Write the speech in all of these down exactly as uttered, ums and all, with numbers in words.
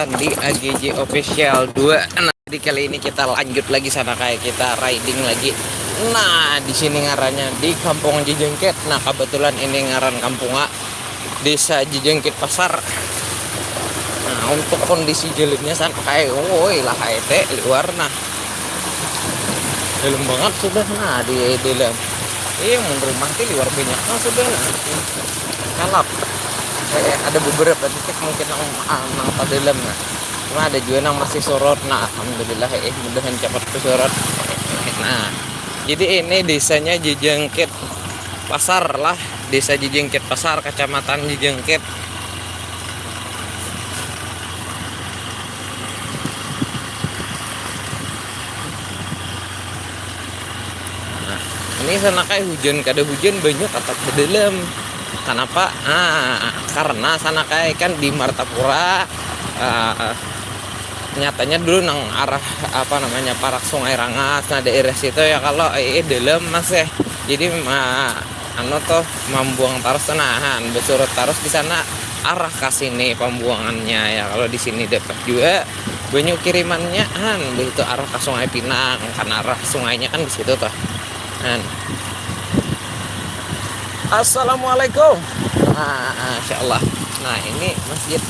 di A G J Official dua. Nah, jadi kali ini kita lanjut lagi sana, kayak kita riding lagi. Nah, di sini ngarannya di Kampung Jejengkit. Nah, kebetulan ini ngaran kampungnya Desa Jejengkit Pasar. Nah, untuk kondisi jalannya sana kayak, woi lah, kayak teh liwar nah. Dalam banget sudah nah di dalam. Iya, mun rumah tuh liwar banyak nah sudah nah. Kalap. Eh, ada beberapa titik mungkin nang, ah, nang tadalam nah. Cuma ada juga nang masih surut nah. Alhamdulillah, eh, mudahan cepat surut. Nah, jadi ini desanya Jejengkit Pasar lah, Desa Jejengkit Pasar, Kecamatan Jejengkit. Nah, ini sana kayak hujan, kada hujan banyak tetap bedalam. Kenapa? Ah, karena sana kayak kan di Martapura, ah, nyatanya dulu nang arah, apa namanya, parak Sungai Rangas, nah, daerah situ ya, kalau, eh, dalam masih. Jadi, ma-, anu tuh, mambuang tarus tuh, nah, han, besurut tarus di sana, arah ke sini pembuangannya ya. Kalau di sini dapat juga banyu kirimannya, han, begitu arah ke Sungai Pinang, kan arah sungainya kan di situ tuh, han. Assalamualaikum. Nah, insyaallah. Nah, ini masjid.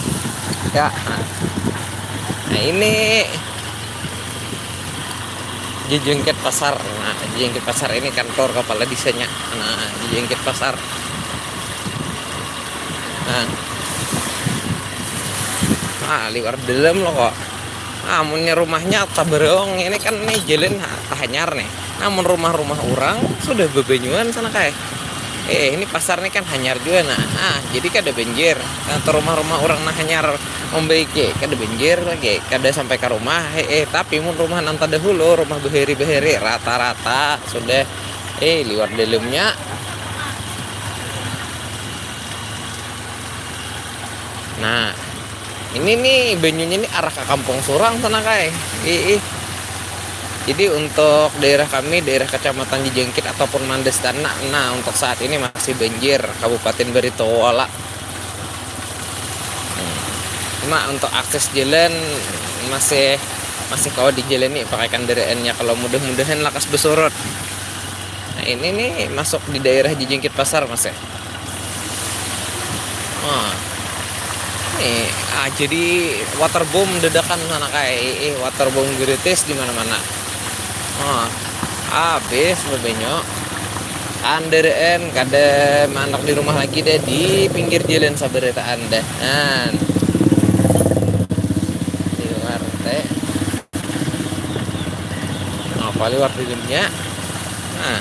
Ya, nah. Nah, ini Jejengkit Pasar. Nah, Jejengkit Pasar ini kantor kepala desanya. Nah, Jejengkit Pasar. Nah. Ah, liwar dalam loh kok. Amunnya rumahnya taberong ini kan nih jalan ha-, tahanyar nih. Namun rumah-rumah orang sudah bebanyuan sana kayak. Eh, ini pasar nih kan hanyar juga nah. Ah, jadi kada banjir. Nah, atau rumah-rumah orang nah hanyar membaiki, kada banjir lagi, kada sampai ke rumah. Eh, eh, tapi mun rumah nang terdahulu, rumah bahari-bahari rata-rata sudah, eh, liwar dalamnya. Nah, ini nih banyunya nih arah ke kampung surang sana kai. Ih, ih. Jadi untuk daerah kami, daerah Kecamatan Jejengkit ataupun Mandes Tanah, nah, untuk saat ini masih banjir, Kabupaten Barito Wala. Hmm. Cuma untuk akses jalan masih, masih kawa dijalani pakai kendaraannya, kalau mudah-mudahan lakas besurut. Nah, ini nih masuk di daerah Jejengkit Pasar, Mas, ya. Nah, nih, ah, jadi waterboom dadakan sana kai, eh, waterboom gratis di mana-mana. Nah, habis bebenyo. Kandaraan kada manak di rumah lagi deh, di pinggir jalan sabarataan deh. Nah. Di luar teh. Nah, apa liwar di dunia? Nah,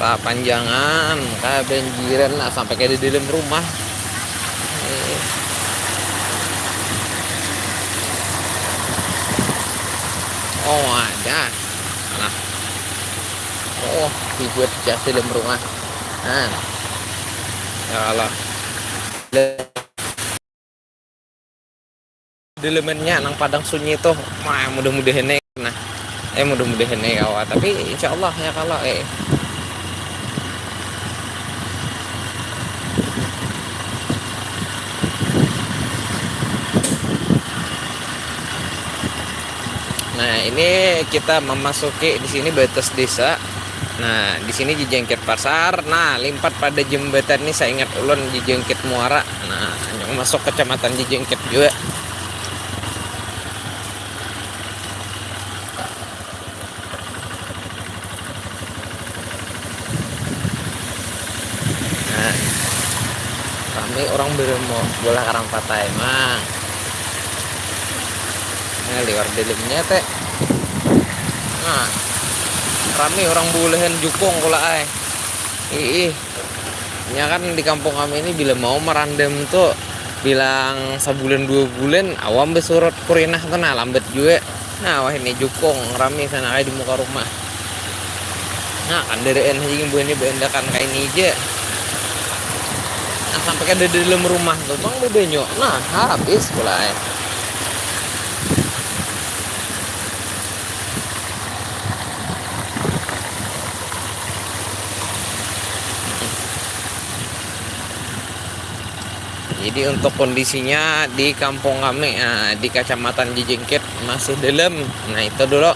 sapanjangan kabanjiran lah sampai ke di dalam rumah. Eh. Oh, ada. Nah. Oh, dibuat jas dalam rumah. Nah. Ya Allah. Delemennya nang padang sunyi tuh. Wah, mudah-mudahan nih. Nah, eh, mudah-mudahan nih kawa. Tapi insya Allah ya kalau, eh. Nah, ini kita memasuki di sini batas desa. Nah, di sini Jejengkit Pasar. Nah, limpat pada jembatan nih, saya ingat ulun Jejengkit Muara. Nah, yang masuk kecamatan Jejengkit juga. Nah, rami orang beremo bola karang patai, mang. Nah, liwar dalamnya teh. Nah, rami orang bulehan jukung kula ai. Ih, ih. Nya kan di kampung kami ini bila mau merandam tuh bilang sebulan dua bulan awam besurut kurinah tuh, nah, lambat juga. Nah, wah, ini jukung rami sana kayak di muka rumah. Nah, kandaraan aja yang buahnya berendakan kayak ini aja. Nah, sampai ke dalam rumah tuh, bang, bebanyu. Nah, habis pula ya. Jadi untuk kondisinya di kampung kami, nah, di Kecamatan Jijengkit masih dalam. Nah, itu dulu.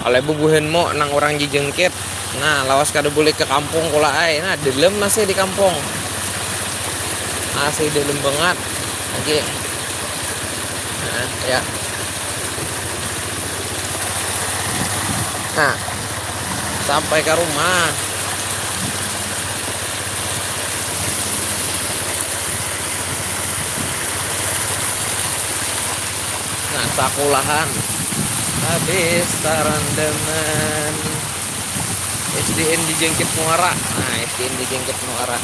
Oleh bubuhanmu nang orang Jijengkit. Nah, lawas kada boleh ke kampung kula ai. Nah, dalam masih di kampung. Masih dalam banget. Oke. Nah, ya. Nah, sampai ke rumah. Nah, sakulahan habis tarandaman. S D N di Jengkit Muara. Nah, S D N di Jengkit Muara.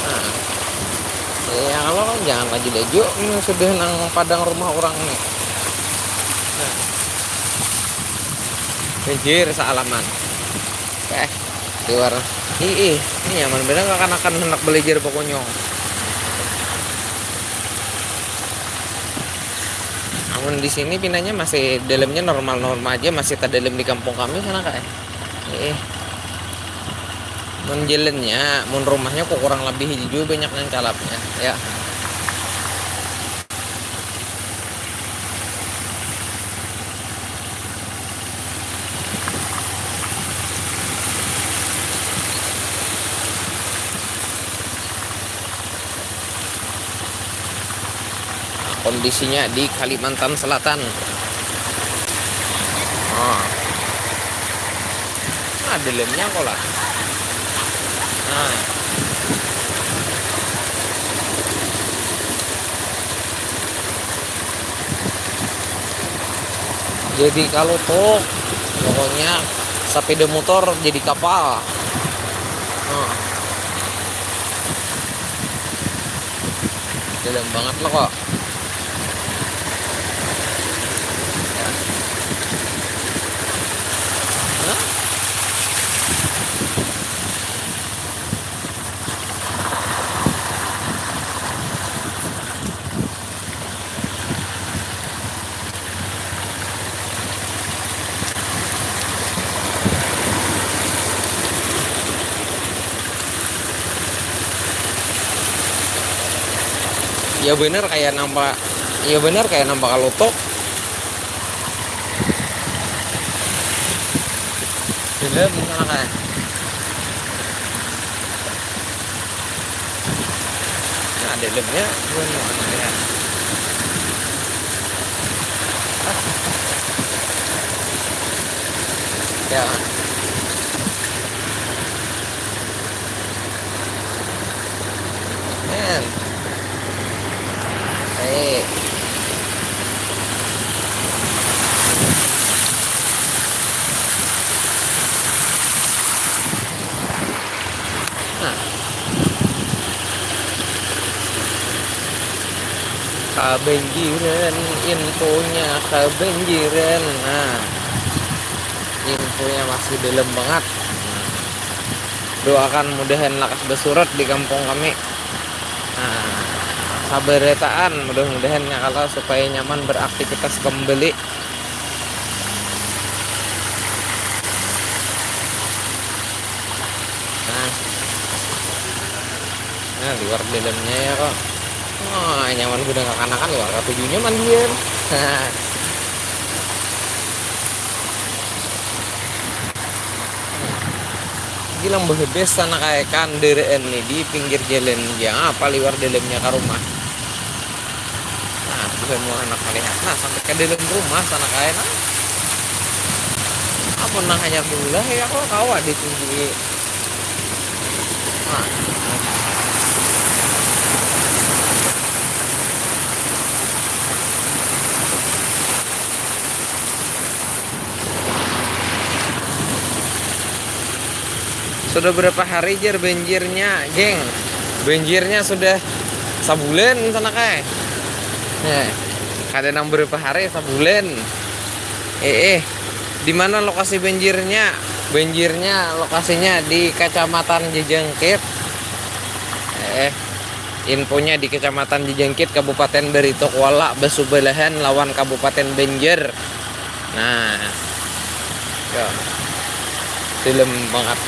Nah, ya kalau kan jangan laju-laju, hmm, sudah nang padang rumah orang nih. Nah, banjir sealaman. Eh, liwar. Ih, ih, ini nyaman bener kakanakan hendak belajar bakunyung. Namun di sini pinanya masih dalamnya normal-normal aja, masih tadalam di kampung kami sana kak. Eh, mun jalannya, mun rumahnya kok kurang lebih hijau banyak yang calapnya, ya. Nah, kondisinya di Kalimantan Selatan. Nah. Nah, dalamnya kok lah. Nah. Jadi kalau tuh pokoknya sepeda motor jadi kapal. Nah. Dalam banget lo kok. Ya bener kayak nampak, ya bener kayak nampak kalutuk. Film misalnya kayak. Nah, dalamnya gimana ya? Ya. Men. Eh. Nah. Kabanjiran, infonya kabanjiran. Nah, infonya masih dalam banget. Nah, doakan mudahan lakas basurut di kampung kami. Nah, sabarataan mudah-mudahan ya kalau supaya nyaman beraktivitas kembali. Nah. Nah, liwar dalamnya ya kok. Wah, nyaman guna kakanakan liwar katujuhnya mandian. Nah. Gilang behebes sana kayak kandaraan nih di pinggir jalan. Ya, apa liwar dalamnya ke rumah. Nah, bukan mau anak melihat. Nah, sampai ke dalam rumah sana kayak nah. Apa nang hanya dulu lah ya kok kawa ditunjuki. Nah. Sudah berapa hari jer banjirnya, geng? Banjirnya sudah sabulan sana kae. Nah, kada nang berapa hari, sabulan. Eh, eh, di mana lokasi banjirnya? Banjirnya lokasinya di Kecamatan Jejengkit. Eh, infonya di Kecamatan Jejengkit, Kabupaten Barito Kuala, basubalahan lawan Kabupaten Banjar. Nah, ya, dalam banget.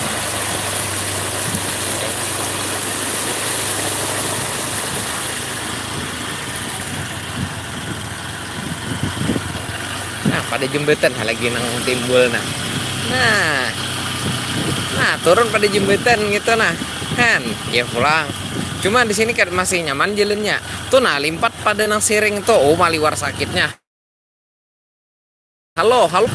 pada jembatan lagi nang timbul nah. Nah, nah turun pada jembatan gitu nah, kan ya pulang. Cuma di sini kan masih nyaman jalannya tuh, nah limpat pada nang siring tuh, oh maliwar sakitnya. Halo, halo.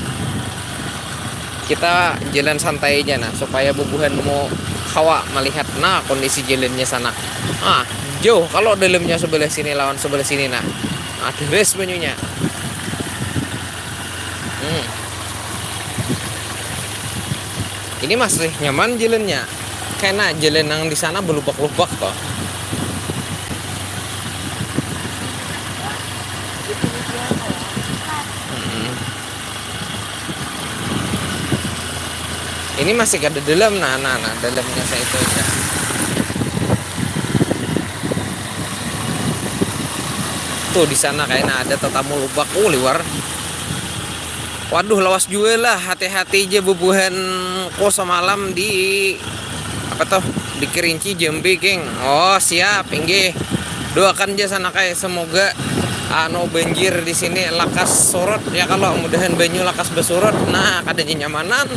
Kita jalan santai aja nah, supaya bubuhan mau kawa melihat nah kondisi jalannya sana. Ah, jauh kalau dalamnya sebelah sini lawan sebelah sini nah. Ah, deres banyunya. Hmm. Ini masih nyaman jalannya. Kena jalan yang di sana berlubak-lubak toh. Hmm. Ini masih kada dalam, nah, nah, nah, dalamnya saya itu aja. Tuh di sana kayaknya ada tetamu lubak, oh liwar. Waduh, lawas jua lah, hati-hati aja bubuhan ko semalam di apa tuh, di Kerinci Jambi geng. Oh siap, inggih. Doakan aja sana kayak semoga anu banjir di sini lakas surut ya, kalau mudahan banyu lakas bersurut, nah kada nyamanan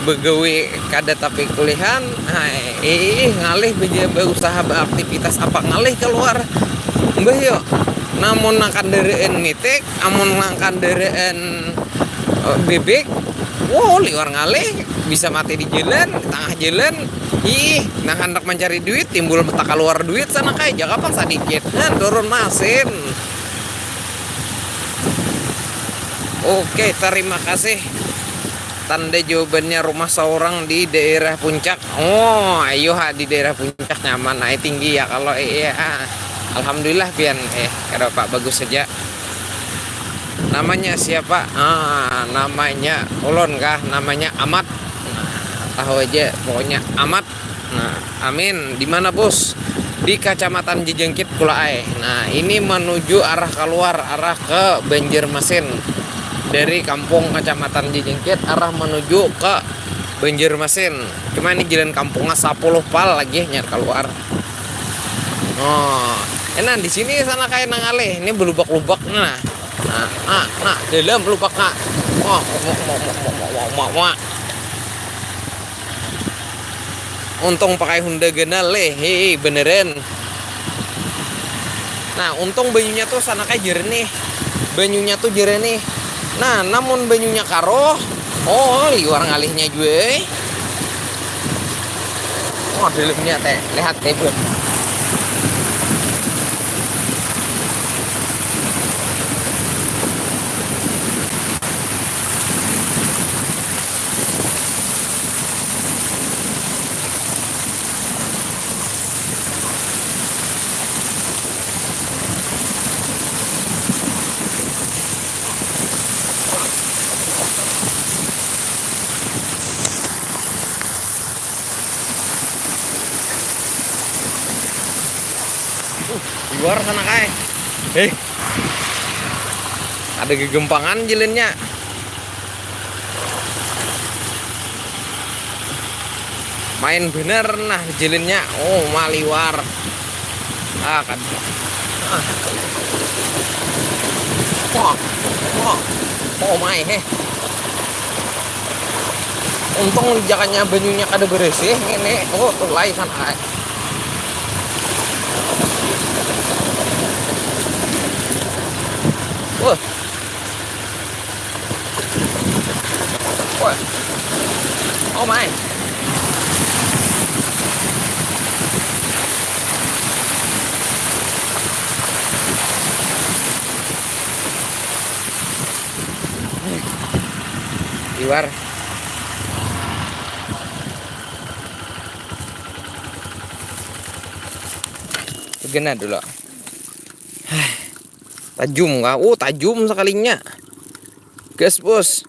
begawi kada tapi kulihan. Nah, ih ngalih beja berusaha beraktivitas apa ngalih keluar mbah yuk. Namun nang kandaraan mitik, amun nang kandaraan eh, bebek, wow liwar ngalih, bisa mati di jalan, di tengah jalan. Ih, nah hendak mencari duit timbul mata keluar duit sana kayak jaka pang sedikit nah turun masin. Oke, terima kasih. Tanda jawabannya rumah seorang di daerah puncak. Oh ayo ha, di daerah puncak nyaman naik tinggi ya kalau iya. Alhamdulillah pian eh kada apa bagus saja. Namanya siapa? Ah, namanya ulun kah? Namanya Amat. Nah, tahu aja pokoknya Amat. Nah, amin. Di mana bos? Di Kecamatan Jejengkit pula ai. Nah, ini menuju arah keluar, arah ke Banjarmasin. Dari kampung Kecamatan Jejengkit arah menuju ke Banjarmasin. Cuma ini jalan kampungnya sepuluh pal lagi nyar keluar. Oh, enak di sini sana kayak nang alih. Ini berlubak-lubak nah. Nah, nah, nah, dalam lubak nah. Wah, wah, wah, wah, wah, wah, wah, wah. Untung pakai Honda ganal leh, hei beneran. Nah, untung banyunya tuh sana kayak jernih. Banyunya tuh jernih. Nah, namun banyunya karoh, oh liwar ngalihnya jua. Eh. Oh, dalamnya teh, lihat teh bun. Luar sana kai. Hei. Ada gegempangan jalannya. Main bener nah jalannya. Oh, maliwar. Ah, kan. Ah. Wah. Wah. Oh, my, heh. Untung jakanya banyunya kada beresih ngini. Oh, tulai sana. Wah. Wah. Oh my. Liwar. Tegena dulu. Tajum kah? Oh, tajum sekalinya. Gas, bos.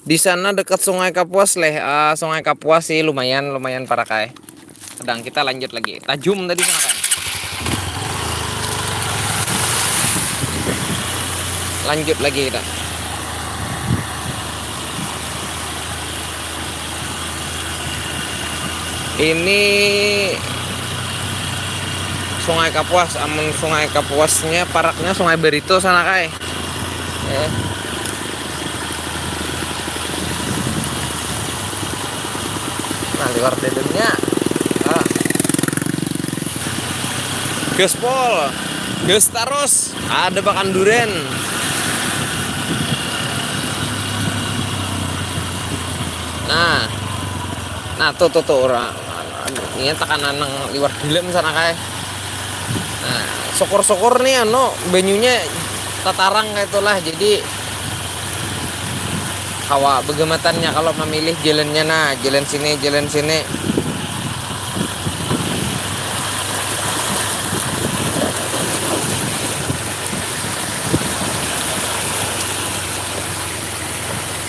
Di sana dekat Sungai Kapuas leh. Ah, Sungai Kapuas sih lumayan, lumayan parak ai. Sedang kita lanjut lagi. Tajum tadi sana kan. Lanjut lagi kita. Ini Sungai Kapuas, amun Sungai Kapuasnya paraknya Sungai Barito sana kai. Ya. Nah, liwar dalamnya. Ah. Gaspol. Gas terus. Ada pakan duren. Nah. Nah, tuh, tuh, tuh, orang. Ini tekanan nang liwar dalam sana, kai. Nah, syukur-syukur nih, anu, banyunya tatarang kayak itulah. Jadi, kawa begematannya kalau memilih jalannya, nah, jalan sini, jalan sini.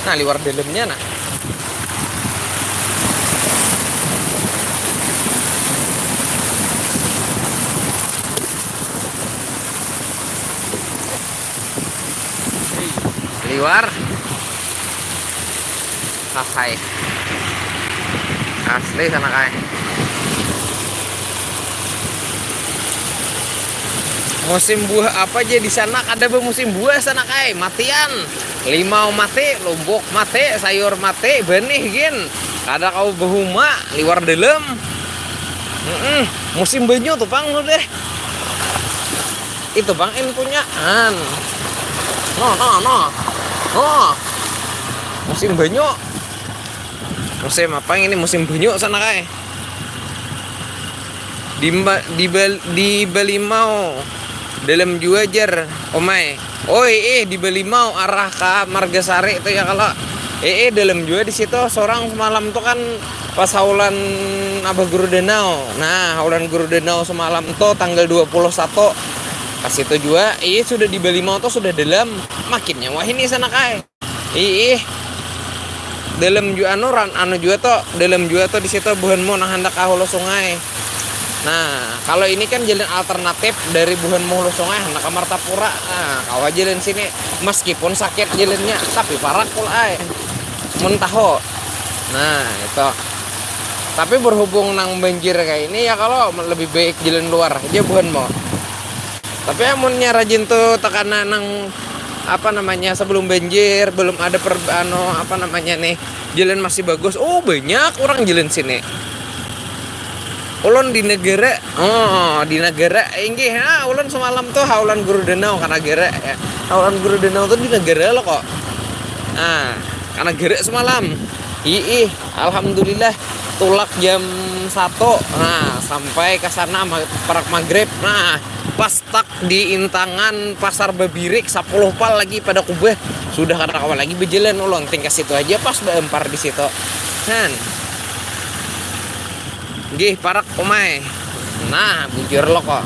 Nah, liwar dalamnya, nah. Liwar. Hahai. Asli sana, kai. Musim buah apa aja di sana? Kada bermusim buah sana, kai. Matian. Limau mati, lumbuk mati, sayur mati, benih gin. Kada kau behuma, liwar dalam. Mm-mm. Musim banyu tuh, pang, deh. Itu, pang, inpunya. An. No, no, no. No. Musim banyu. Musim apa ini? Musim banyu sana, kai. Di, di, di Balimau. Dalam jua, jar. Omai. Oi, eh, di Balimau arah ke Margasari itu ya kalau. Eh, eh, dalam jua di situ seorang semalam tuh kan pas haulan Abah Guru Danau. Nah, haulan Guru Danau semalam tuh tanggal dua puluh satu. Pas itu jua, eh, sudah di Balimau tuh sudah dalam. Makin nyawa ini sana, kai. Iih. Dalam jua anu, ran, anu jua to, dalam jua to di situ buhanmu nang handak ka hulu sungai. Nah, kalau ini kan jalan alternatif dari buhanmu hulu sungai handak ka Martapura. Nah, kawa jalan sini meskipun sakit jalannya, tapi parak pula ai. Mun tahu. Nah, itu. Tapi berhubung nang banjir kayak ini ya kalau lebih baik jalan luar aja buhanmu. Tapi amunnya rajin tuh tekana nang apa namanya sebelum banjir belum ada per anu apa namanya nih jalan masih bagus. Oh banyak orang jalan sini. Ulun di negara, oh di negara inggih nah ulun semalam tuh haulan guru danau ke negara ya. Haulan guru danau tuh di negara lo kok. Nah, ke negara semalam. Ih, alhamdulillah tulak jam satu nah sampai ke sana parak maghrib nah pas tak di intangan pasar babirik sepuluh pal lagi pada kubah sudah kada kawan lagi berjalan ulun tingkat situ aja pas beempar di situ kan gih parak umai nah bujur lo kok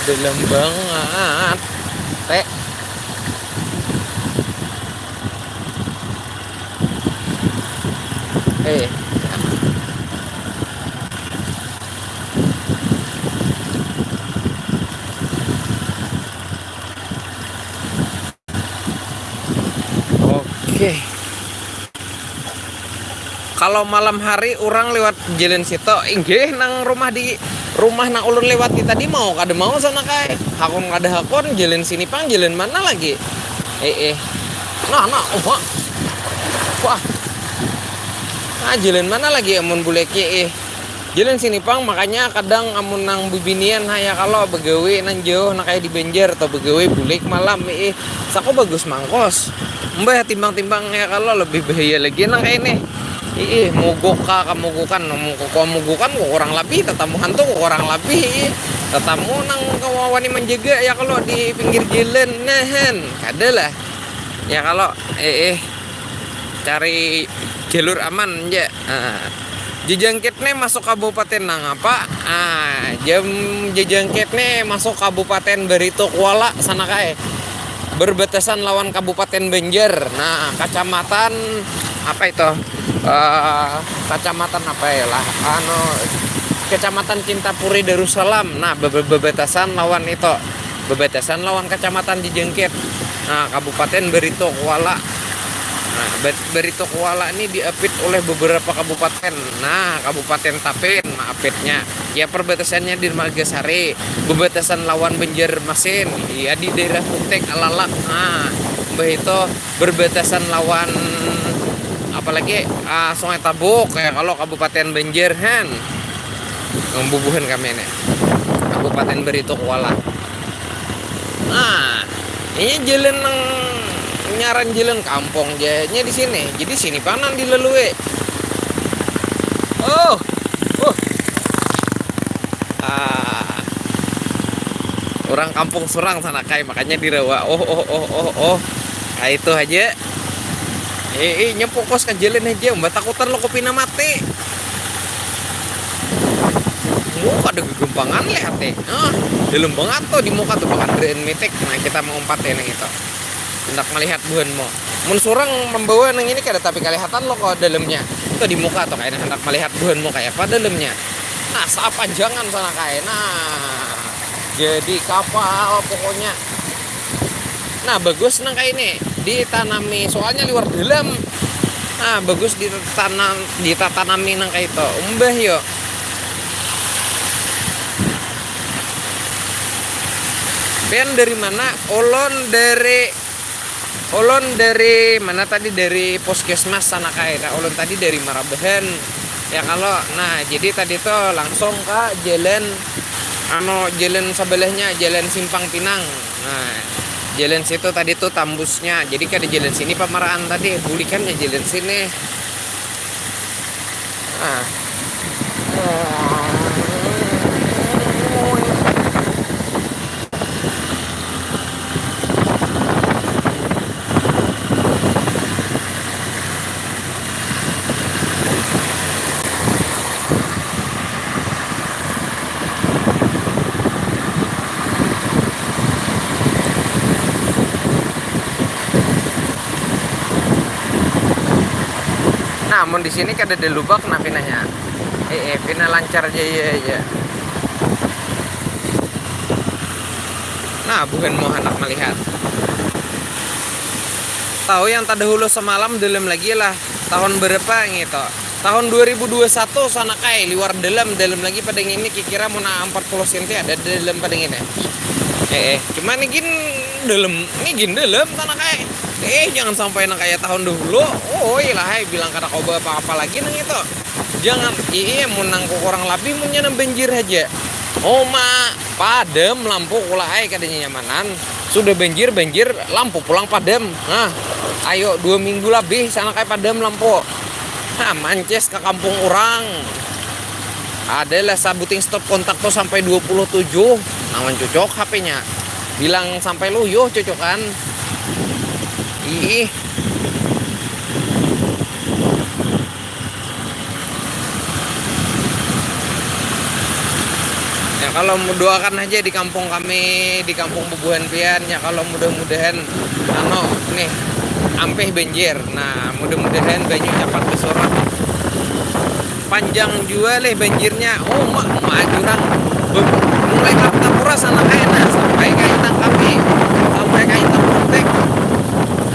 dalam banget teh Eh. Oke. Kalau malam hari orang lewat jalan situ, inggih nang rumah di rumah nang ulun lewati tadi mau kada mau sana kai. Hakun kada hakun jalan sini pang jalan mana lagi? Eh eh. Nah nah oh, wah. Wah. Nah, jalan mana lagi amun buleki eh. Jalan sini pang makanya kadang amun nang bibinian haya kalau begawi nang jauh nang kayak di Banjar atau begawi bulik malam eh. Sako bagus mangkos. Mbah timbang-timbang ya kalau lebih bahaya lagi nang kayak ini. Ih, mogok ka kamugukan, mogok kamugukan kok kurang lebih tetamu hantu kok kurang lebih ih. Tetamu nang kawawani menjaga ya kalau di pinggir jalan nahan kada lah ya kalau eh, eh cari jalur aman aja nah, jejangkit nih masuk kabupaten nang apa ah jam jejangkit nih masuk kabupaten Barito Kuala sana kae berbatasan lawan Kabupaten Banjar. Nah, kecamatan apa itu? Uh, kecamatan apa ya lah? Anu Kecamatan Cintapuri Darussalam. Nah, berbatasan lawan itu. Berbatasan lawan Kecamatan Jejengkit. Nah, Kabupaten Barito Kuala. Nah, Barito Kuala ini diapit oleh beberapa kabupaten. Nah, Kabupaten Tapin maapitnya. Ya perbatasannya di Margasari, berbatasan lawan Banjarmasin, ya di daerah Kutek Alalak. Nah, Bah itu berbatasan lawan apalagi ah, Sungai Tabuk ya kalau Kabupaten Banjar han. Bubuhan kami ini Kabupaten Barito Kuala. Nah, ini jalan nang ngaran jalan kampung janya di sini. Jadi sini panan dilalui. Oh, oh. Ah, orang kampung surang sana kai makanya dirawa. Oh, oh, oh, oh, oh. Kayak itu aja. Eh, eh, nya fokus ka jalan aja, mbak takutan lo kopina mati. Mau pada gegempangan leh hati. Ah, dalam banget tuh di muka tuh bahkan beren mitik. Nah, kita mau umpat ya nang itu. Hendak melihat buhan mo. Mun surang membawa nang ini kada tapi kelihatan lo kok dalamnya. Itu di muka tuh kayaknya hendak melihat buhan mo kayak apa dalamnya. Nah, sapanjangan sana kayak. Nah, jadi kapal pokoknya. Nah, bagus nang kayak ini ditanami soalnya liwar dalam. Nah, bagus ditanam ditatanami nang kayak itu. Umbah yo. Pian dari mana? Ulun dari ulun dari mana tadi dari puskesmas sana kayak. Nah, ulun tadi dari Marabahan. Ya kalau nah jadi tadi tuh langsung ke jalan anu jalan sebelahnya jalan Simpang Pinang. Nah, jalan situ tadi tuh tambusnya. Jadi kada jalan sini pamaraan tadi, bulikannya jalan sini. Nah. Nah, mun di sini kada ada lubak nah pinanya. Eh, eh pina lancar aja iya aja. Nah, buhan mau hendak melihat. Tahu yang terdahulu semalam dalam lagi lah tahun berapa gitu. Tahun dua ribu dua satu sana kai liwar dalam dalam lagi pada ini kira-kira mau na empat puluh senti ada dalam pada ini. Eh, eh. Cuma ini gin dalam, ini gin dalam sana kai. Eh, jangan sampai nang kayak tahun dahulu. Oh, iya lah, hai, bilang kada kau apa-apa lagi nang itu. Jangan, iya, mun nang kurang lebih munnya nang banjir aja. Oh, ma, padam lampu kula ai kada nyamanan. Sudah banjir, banjir, lampu pulang padam. Nah, ayo dua minggu lebih sana kayak padam lampu. Nah, mances ke kampung orang. Adalah sabuting stop kontak tuh sampai dua puluh tujuh. Nawan cocok H P-nya. Bilang sampai luyuh cocok kan. Ih. Ya kalau doakan aja di kampung kami, di kampung bubuhan pian ya kalau mudah-mudahan anu nih ampih banjir. Nah, mudah-mudahan banyu cepat disurut. Panjang jua leh banjirnya. Oh, mak, mak jurang. Mulai Martapura sana kayak nah sampai kayak kami sampai kayak Pontek.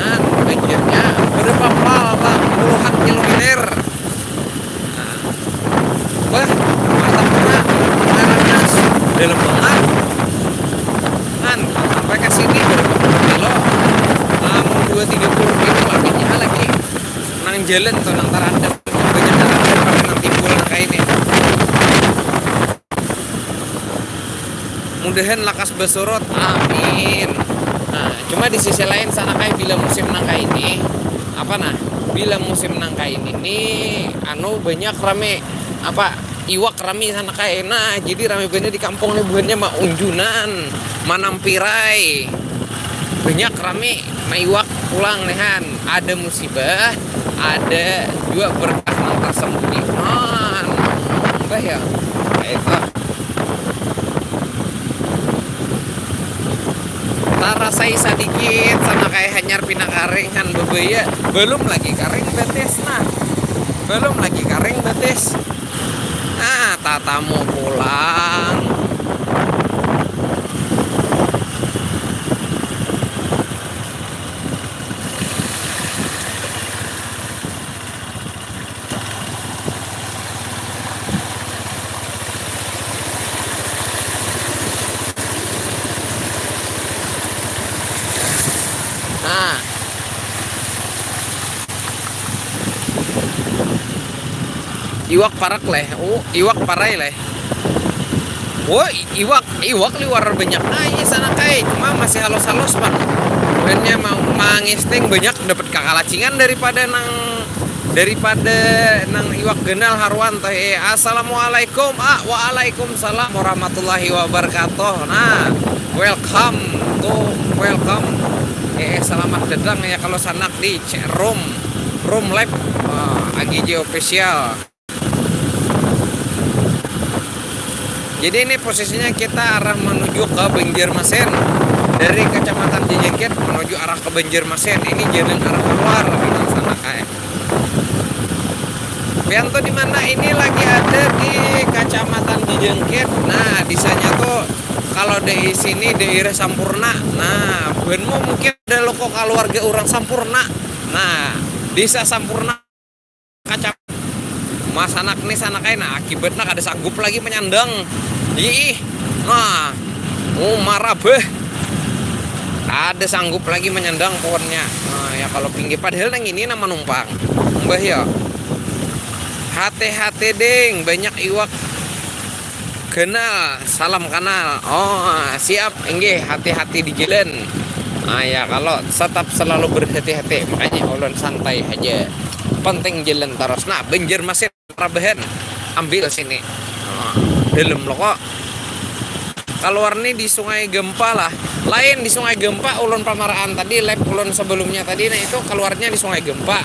Nah, banjirnya berapa puluhan kilometer. Wah, mantap pula. Karena dalam banget. Kan sampai ke sini berapa kilo? Lamun dua tiga puluh kilo lagi kita lagi. Nang jalan tuh nang tarandam. Banyak tarandam pakai nang timbul nang kayak ini. Mudahan lakas besurut, amin. Nah, cuma di sisi lain sana kayak bila musim nang kayak ini, apa nah bila musim nang kayak ini nih anu banyak rame apa iwak rame sana kayak nah jadi rame banget di kampung nih buahnya mak unjunan manampirai banyak rame maiwak pulang nehan ada musibah ada juga berkah nang tersembunyi man bah ya itu tarasai sadikit sana kayak hanyar pina karing han bebaya belum lagi karing betis nah belum lagi karing betis nah tatamu pulang Nah, Iwak parak leh, oh, iwak parai leh. Oh, iwak, iwak liwar banyak ai sanak ai, cuma masih halus-halus pang. Buhannya mau mangisting banyak dapat kakalacingan daripada nang daripada nang iwak ganal haruan teh. Eh, assalamualaikum. Ah, waalaikumsalam warahmatullahi wabarakatuh. Nah, welcome to welcome. Eh, selamat datang ya kalau sanak di chat room room lab, ah, A G J official. Jadi ini posisinya kita arah menuju ke Banjarmasin. Dari Kecamatan Jejengkit menuju arah ke Banjarmasin. Ini jalan arah keluar, arah sana kayak. Pian tuh di mana? Ini lagi ada di Kecamatan Jejengkit. Nah, disanya tuh kalau dari sini daerah Sampurna. Nah, buhanmu mungkin ada loko keluarga orang Sampurna. Nah, desa Sampurna. Kacap. Mas anak nih sanak ai, nah, akibatnya kada sanggup lagi menyandang. Ih, nah, oh, marah beh. Kada sanggup lagi menyandang pohonnya. Nah, ya kalau pinggir, padahal nang ini nama numpang. Mbah ya. Hati-hati ding, banyak iwak. Kenal, salam kenal. Oh, siap, inggih, hati-hati di jalan. Nah, ya kalau tetap selalu berhati-hati, makanya ulun santai aja. Penting jalan terus. Nah, Banjarmasin Rabahan. Ambil sini. Nah, dalam lo kok. Keluar nih di Sungai Gempa lah. Lain di Sungai Gempa ulun pamaraan tadi, live ulun sebelumnya tadi, nah itu keluarnya di Sungai Gempa.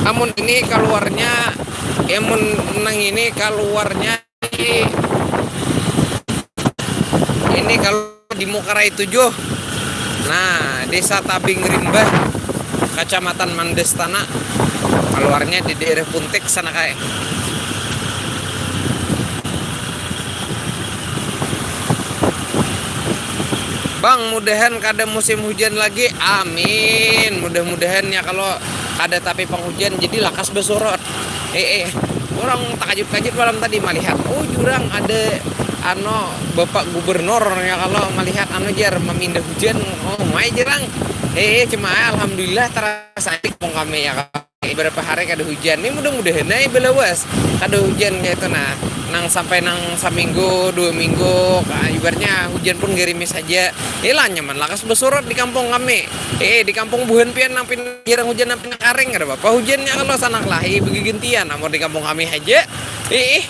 Amun ini keluarnya, ya mun nang ini keluarnya ini kalau di Mukarai tujuh. Nah, Desa Tabing Rimba, Kecamatan Mandestana. Keluarnya di daerah Puntik sana kayak. Bang, mudahan kada musim hujan lagi. Amin. Mudah-mudahan ya kalau kada tapi penghujan jadi lakas besurut. Eh, eh, orang takajut-kajut malam tadi melihat, oh, jurang ada ano Bapak Gubernur ya kalau melihat ano jar memindah hujan, oh, mai jerang. Eh, eh, cuma alhamdulillah terasa di kampung kami ya. Berapa hari kada hujan nih, mudah-mudahan aja belawas kada hujan kayak itu nah, nang sampai nang seminggu dua minggu, ibaratnya hujan pun gerimis saja. Ilah nyaman lakas besurut di kampung kami. Eh, di kampung buhan pian nang pin jarang hujan nang pina karing kada apa-apa hujannya kalau sanak lahi begegentian amor di kampung kami aja. Ih,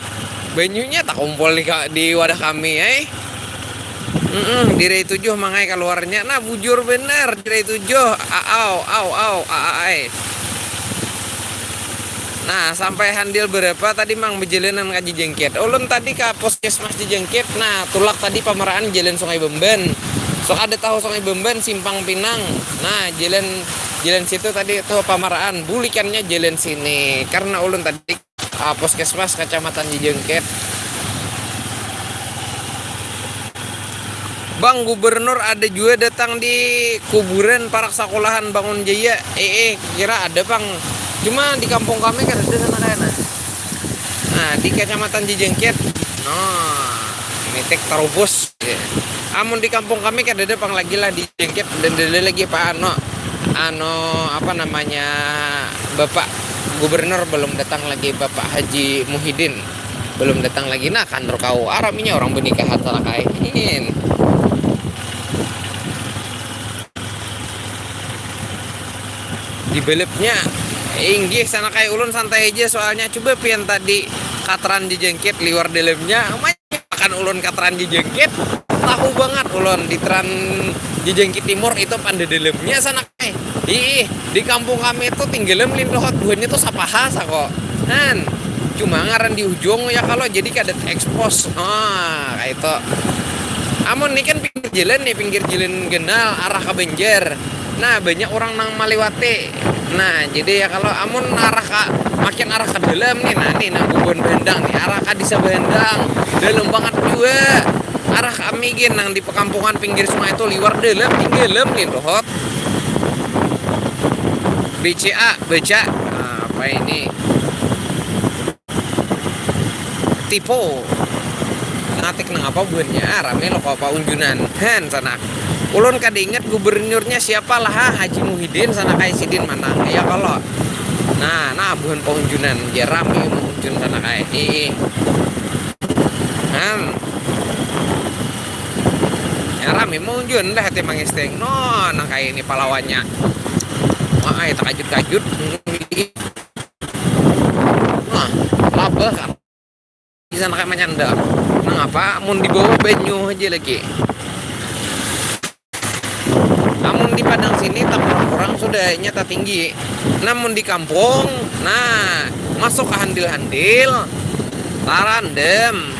banyunya tak kumpul di, di wadah kami eh. Mm-mm, dirai tujuh mangai keluarnya. Nah, bujur bener dirai tujuh. Aau, au, au, aaai. Nah, sampai handil berapa tadi mang bejalanan ka Jejengkit? Ulun tadi ka puskesmas Jejengkit. Nah, tulak tadi pamaraan jalan Sungai Bemben. Sok ada tahu Sungai Bemben simpang pinang. Nah, jalan jalan situ tadi itu pamaraan bulikannya jalan sini karena ulun tadi uh, puskesmas Kecamatan Jejengkit. Bang Gubernur ada juga datang di kuburan parak sekolahan Bangun Jaya. Eh, eh kira ada bang. Cuma di kampung kami kan ada sana kayak nah. Nah, di Kecamatan Jejengkit. Nah, mitik terubus. Amun di kampung kami kada ada pang lagi lah di Jengkit dan ada lagi apa ano ano apa namanya Bapak Gubernur belum datang lagi Bapak Haji Muhyiddin belum datang lagi nah kantor kau araminya orang benikah acara kain di belipnya inggih sana kayak ulun santai aja soalnya coba pian tadi katran jejengkit liwar dalamnya kan ulun ka Tran Jejengkit, tahu banget ulun di Tran Jejengkit Timur itu panda dalamnya sana eh. Ih, di kampung kami itu tinggalam lindohot buhannya tuh sapaha sako. Han, cuma ngaran di ujung ya kalau jadi kada expose. Ah, kayak itu. Amun ini kan pinggir jalan nih, pinggir jalan Genal arah ke Banjar. Nah, banyak orang nang maliwati. Nah, jadi ya kalau amun arah ka makin arah ke dalam nih, nah nih nang bubuhan Bandang nih, arah ka desa Bandang, dalam banget juga. Arah kami gin nang di pekampungan pinggir sungai itu liwar dalam, tinggalam nih dohot. B C A, baca. Nah, apa ini? Tipo. Ngatik nang apa buhannya? Ah, rame lo apa unjunan. Hen, sanak. Ulun kada ingat gubernurnya siapa lah, ha? Haji Muhyiddin, sanak ai sidin manang. Ya kalau. Nah, nah, buhan pengunjunan, ya rame pengunjun sana kayak ini. Hmm. Ya rame pengunjun dah, hati mangisting. No, nang kayak ini palawannya. Wah, ay, terkajut-kajut. Nah, labah kan. Di sana kayak manyanda. Nang apa? Mun di bawah banyu aja lagi. Amun di Padang sini tak kurang-kurang sudah nyata tinggi. Namun di kampung, nah, masuk ke handil-handil, tarandem.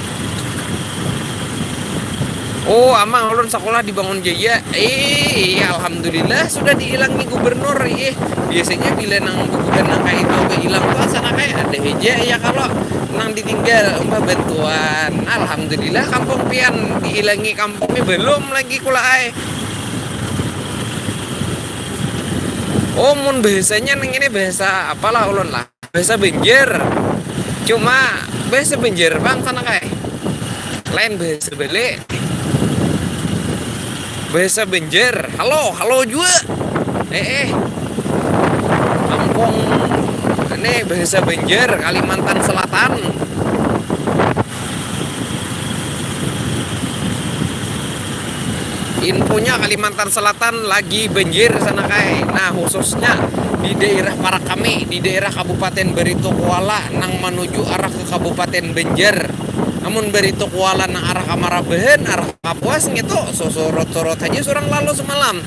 Oh, amang ulun sekolah di Bangun Jaya. Eh, iya, alhamdulillah sudah diilangi gubernur. Ih, biasanya bila nang bubuhan nang kayak itu hilang tuh sana kayak ada aja ya kalau nang ditinggal umpah bantuan. Alhamdulillah kampung pian diilangi kampungnya belum lagi kula ai. Oh, mun bahasanya nang ini bahasa apalah ulun lah. Bahasa Banjar. Cuma bahasa Banjar bang sana kai. Lain bahasa balik. Bahasa Banjar. Halo, halo juga. Eh, eh. Kampung ini bahasa Banjar, Kalimantan Selatan. Infonya Kalimantan Selatan lagi banjir sana kai. Nah, khususnya di daerah parak kami, di daerah Kabupaten Barito Kuala nang menuju arah ke Kabupaten Banjar. Namun Barito Kuala nang arah Kamarabahan, arah Kapuas gitu, susurut-surut aja surang lalu semalam.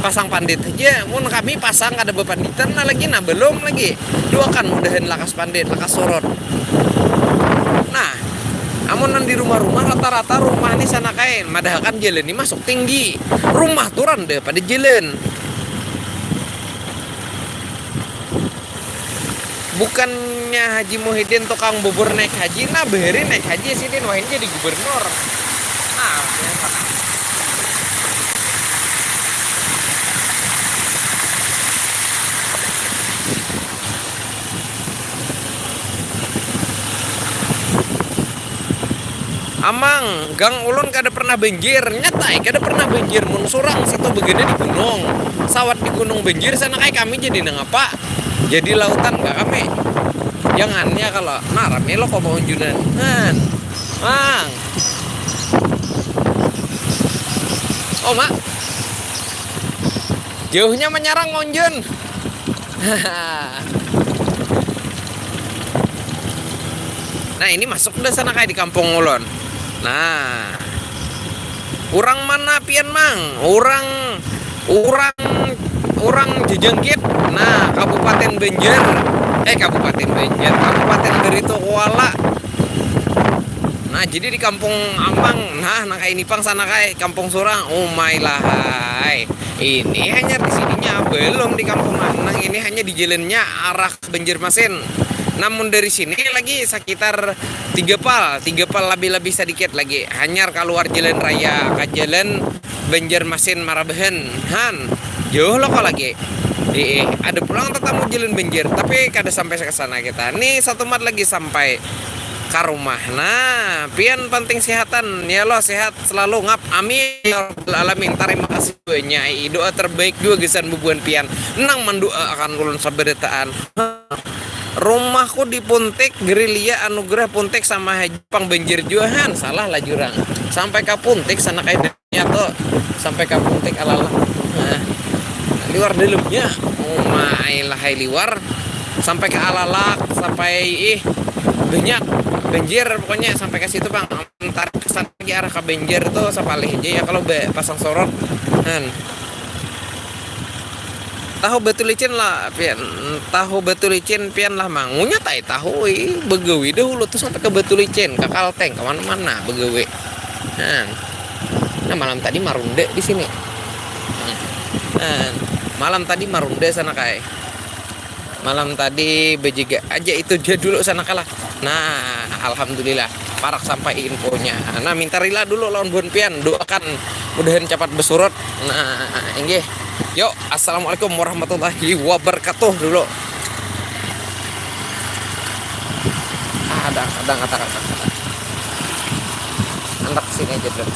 Pasang pandit aja, mun kami pasang kada bepanditan nah lagi, nah belum lagi. Doakan mudahan lakas pandit, lakas surut. Nah, amun nang di rumah-rumah rata-rata rumah ni sana kain, madahakan jalan ni masuk tinggi. Rumah tu randah pada jalan. Bukannya Haji Muhyiddin tukang bubur naik haji, nah bahari naik haji sidin wahini jadi gubernur. Nah, biasa. Amang, gang ulun kada pernah banjir. Nyata ai kada pernah banjir. Mun surang situ begede di gunung. Sawat di gunung banjir, sana kai kami jadi nangapa? Jadi lautan ka kami. Jangan ya kalau nah rame lo kok mau unjunan. Han. Mang. Oh, Mak. Jauhnya menyerang ngonjun. Nah, ini masuk dah sana kayak di kampung ulun. Nah. Orang mana pian, Mang? Orang orang orang Jejengkit. Nah, Kabupaten Banjar. Eh, Kabupaten Banjar, Kabupaten Barito Kuala. Nah, jadi di kampung Amang, nah, nah kayak ini pang sana kayak kampung surang. Oh my lahai. Ini hanya di sininya, belum di kampung Anang. Ini hanya di jalannya arah Banjarmasin. Namun dari sini lagi sekitar tiga pal, tiga pal lebih-lebih sedikit lagi. Hanyar keluar jalan raya ke jalan Banjarmasin Marabahan. Han, jauh lo kok lagi. Eh, ada pulang tetamu jalan Banjar, tapi kada sampai ke sana kita. Nih satu mat lagi sampai ke rumah. Nah, pian penting sehatan. Ya lo sehat selalu ngap. Amin ya rabbal alamin. Terima kasih banyak. Doa terbaik juga gasan bubuhan pian. Nang mendoakan ulun sabarataan. Rumahku di Puntik, gerilya anugerah Puntik sama haji pang banjir jua han, salah lah jurang. Sampai ke Puntik sana kayak nyatu, sampai ke Puntik alalak. Nah, liwar dalamnya. Oh my lahai liwar. Sampai ke alalak, sampai ih banyak banjir pokoknya sampai ke situ bang. Antar kesan lagi arah ke banjir tuh sepalih aja ya kalau pasang sorot. Han. Tahu batu licin lah pian, tahu batu licin pian lah mangunya tai tahu ih begawi dahulu tuh sampai ke batu licin ke Kalteng kemana-mana begawi. Nah, nah malam tadi marunda di sini. Nah, malam tadi marunda sana kai. Malam tadi bejaga aja itu dia dulu sana kalah. Nah, alhamdulillah parak sampai infonya. Nah, minta rila dulu lawan buhan pian, doakan mudahan cepat besurut. Nah, inggih. Yuk, assalamualaikum warahmatullahi wabarakatuh dulu. Ada ada kata-kata. Anak sini aja dulu.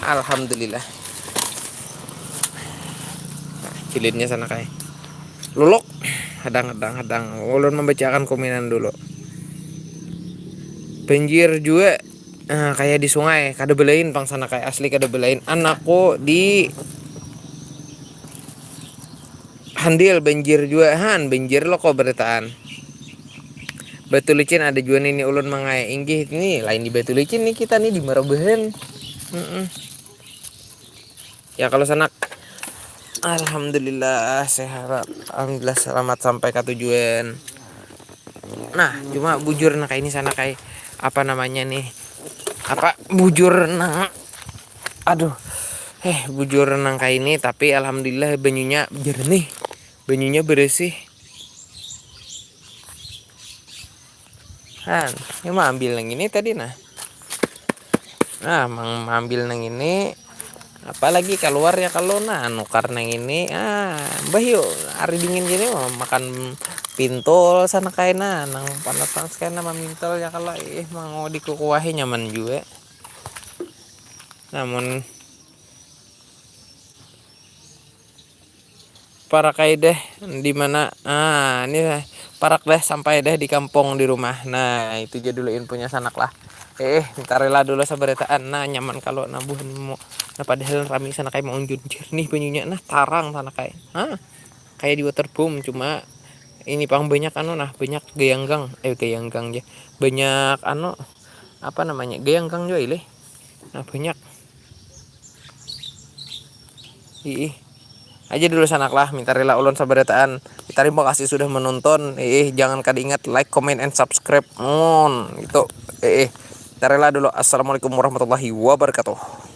Alhamdulillah. Nah, cilinnya sana kai. Luluk. Hadang, hadang, hadang. Ulun membacakan komenan dulu. Banjir jua, eh, kaya di sungai, kada belain pang sana kaya asli kada belain. Anakku di Handil banjir jua, han, banjir lo ko barataan. Batu licin ada jua nini ulun mangaya inggih ni, lain di batu licin ni kita ni di Marabahan. Mm-mm. Ya kalau sanak, alhamdulillah sehat, alhamdulillah selamat sampai ke tujuan. Nah, cuma bujur nah kaini sana kai apa namanya nih? Apa bujur nang aduh. Eh, bujur nang kaini tapi alhamdulillah banyunya jernih. Banyunya bersih. Han, ini mah ambil nang ini tadi nah. Nah, mang ambil nang ini apalagi keluar ya kalau nah nukar nang ini ah bah yuk hari dingin gini mah makan pintul sana kaina nang panas panas kaina mamintul ya kalau ih mau dikukuahi nyaman juga namun parak ai deh di mana ah ini parak deh sampai deh di kampung di rumah nah itu aja dulu infonya sanak lah eh minta rela dulu sabarataan nah nyaman kalau nabuhan mau nah padahal rami sana kayak mau unjun jernih banyunya nah tarang sana kayak ah kayak di waterboom cuma ini pang banyak anu nah banyak gayanggang eh gayanggang ya banyak anu apa namanya gayanggang juga ilih nah banyak Iih. Aja dulu sanak lah, minta rela ulun sabarataan. Terima kasih sudah menonton. Iih, jangan kada ingat like, comment, and subscribe. Mun itu. Iih. Minta rela dulu. Assalamualaikum warahmatullahi wabarakatuh.